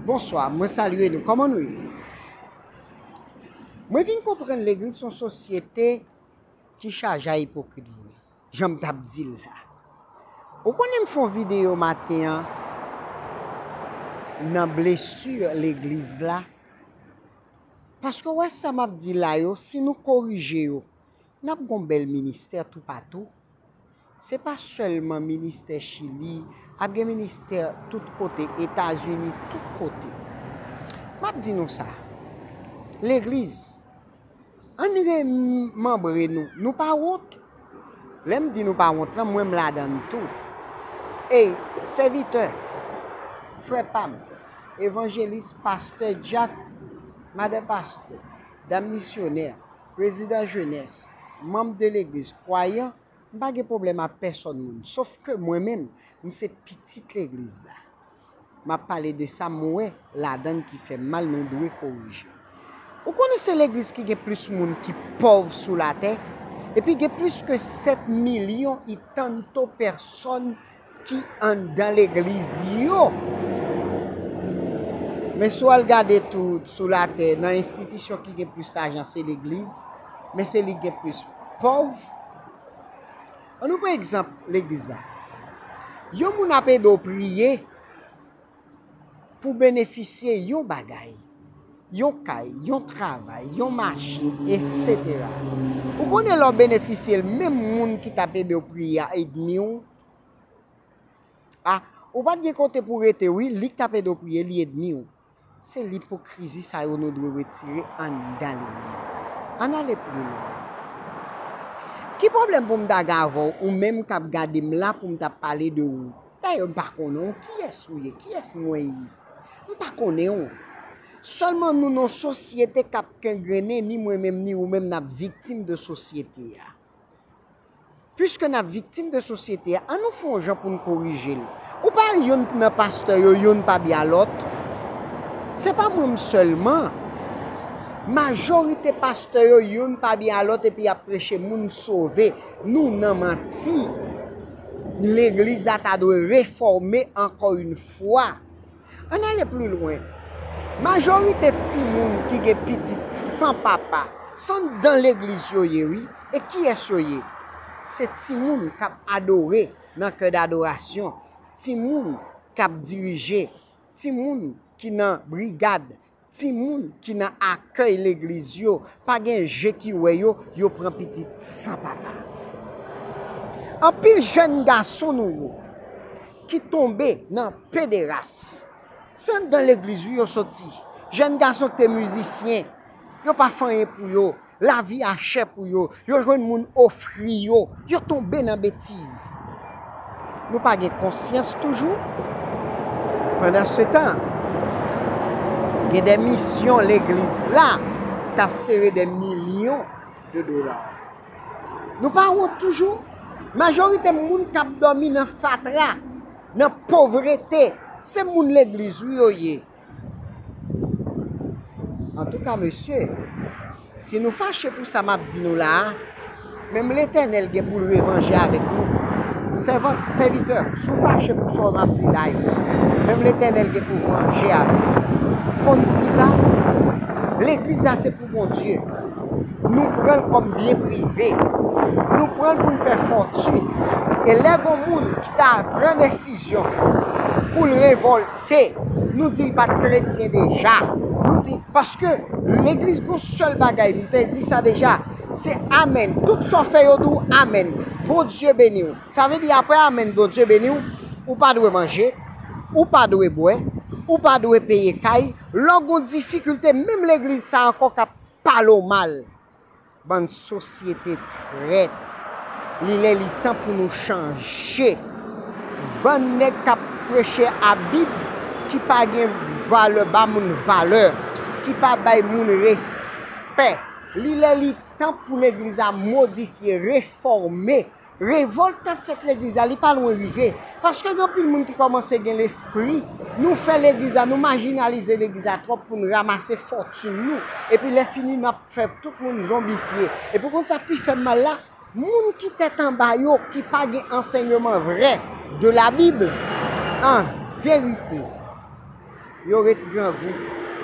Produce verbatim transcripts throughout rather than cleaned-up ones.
Bonswa, mwen salye nou. Kòman nou ye? Mwen vin konprann legliz se yon sosyete ki chaje a ipokrit vre. Jan m t ap di l la. Ou konnen m fè yon videyo maten an nan blesi legliz la. Paske w wè sa m ap di la yo, si nou korije yo, n ap gon bèl ministè toupatou. Se pa sèlman ministè Chili, ap gen ministè tout kote, Etazini, tout kote. M ap di nou sa, legliz, ann remanbre nou, nou pa wont. Lè m di nou pa wont lan, mwen m ladan l tou. Ey, sèvitè, frè pa m, evanjelis, pastè, dyak, madan pastè, dam misyonè, prezidan jenès, manm de legliz, kwayan, m pa gen pwoblèm ak pèsòn moun. Sof ke mwen menm, m se pitit legliz la. M ap pale de sa m wè ladan l ki fè m mal, nou dwe korije. Ou konnen se legliz ki gen plis moun ki pòv sou latè, epi gen plis ke sèt milyon y tanto pèsòn ki anndan legliz yo. Men si w al gade tou sou latè, nan enstitisyon ki gen plis lajan se legliz, men se li ki gen plis pòv. Ann nou pran egzanp legliz la. Yon moun ap ede w priye pou benefisye yon bagay, yon kay, yon travay, yon machin, etsetera. Ou konnen lè w benefisye l, menm moun ki t ap ede w priye a ènmi w. A, ou pa t gen kote pou w rete, wi, li k t ap ede w priye, li ènmi w. Se lipokrizi sa yo nou dwe retire anndan legliz la. Ann ale pli lwen. Ki pwoblèm pou m ta gen avè w, ou menm k ap gade m la, pou m ta pale de ou? Dayè, m pa konnen w. Kiyès ou ye? Kiyès mwen ye? M pa konnen w. Sèlman nou nan yon sosyete k ap kangrennen, ni mwen menm, ni ou menm, n ap viktim de sosyete a. Piske n ap viktim de sosyete a, ann nou fè yon jan pou n korije l. Ou pa wè youn nan pastè yo, youn pa byen a lòt? Se pa mwen m sèlman. Majorite pastè yo, youn pa byen a lòt, epi y ap preche moun sove. Nou nan manti. Legliz la ta dwe refòme ankò yon fwa. Ann ale pli lwen. Majorite timoun ki gen pitit san papa, se anndan legliz yo ye, wi. E kiyès yo ye? Se timoun k ap adore nan kè dadorasyon, timoun k ap dirije, timoun ki nan brigad, timoun ki nan akèy legliz yo, pa gen je ki wè yo, yo pran pitit san papa. Anpil jèn gason nou yo ki tonbe nan pederas. Se anndan legliz wi yo soti. Jèn gason ki te mizisyen, yo pa fè anyen pou yo. Lavi a chè pou yo. Yo jwenn moun ofri yo. Yo tonbe nan betiz. Nou pa gen konsyans toujou. Pandansetan, gen de misyon legliz la k ap sere de milyon de dola. Nou pa wont toujou? Majorite moun k ap dòmi nan fatra, nan povrete, se moun legliz wi yo ye. Antouka, mesye, si nou fache pou sa m ap di nou la a, menm Letènèl gen pou l revanje avèk nou. Sèvant, sèvitè, si w fache pou sa m ap di la a, menm Letènèl gen pou vanje avèk nou. Konn poukisa? Legliz la se pou Bondye. Nou pran l kòm byen prive. Nou pran l pou n fè fòtin. E lè gon moun ki ta pran desizyon pou l revòlte, nou di l pa t kretyen deja. Nou di, paske legliz gon sèl bagay, m te di sa deja, se amèn. Tout sa w fè, yo di w amèn. Bondye beni w. Sa vle di, apre amèn, Bondye beni w, ou pa dwe manje, ou pa dwe bwè, ou pa dwe peye kay. Lè w gon difikilte, menm legliz sa ankò k ap pale w mal. Bann sosyete trèt. Li lè li tan pou nou chanje. Bann nèg k ap preche a Bib ki pa gen valè, ba moun valè, ki pa bay moun respè. Li lè li tan pou legliz la modifye, refòme. Revòlt k ap fèt legliz la, li pa lwen rive. Paske gen anpil moun ki kòmanse gen lespri. Nou fè legliz la, nou majinalize legliz la twòp pou n ranmase fòtin nou. Epi lè fini, n ap fè tout moun zonbifye. Epi w konn sa k pi fè m mal la? Moun ki tèt anba yo, ki pa gen ansèyman vrè de la Bib, an verite, Yo ret grangou,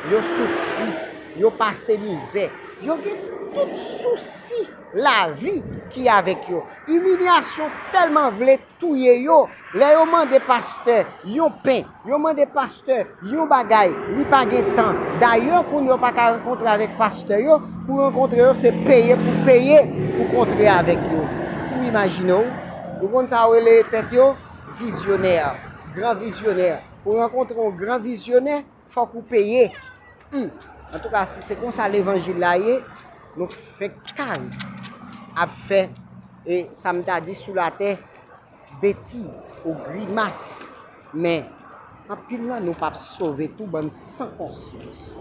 yo soufri, yo pase mizè, yo gen tout sousi lavi ki avèk yo. Imilyasyon tèlman vle touye yo. Lè yo mande pastè yon pen, yo mande pastè yon bagay, li pa gen tan. Dayè, kounye a yo pa ka rankontre avèk pastè yo. Pou rankontre yo, se peye pou peye pou kontre avèk yo. Ou imajine w, ou konn sa yo rele tèt yo? Vizyonè, gran vizyonè. Pou rankontre yon gran vizyonè, fòk ou peye. Hmm. Antouka, si se konsa levanjil la ye, nou fenk kari ap fè, e sa m ta di, sou latè, betiz ou grimas. Men, anpil nan nou p ap sove tou, bann san konsyans.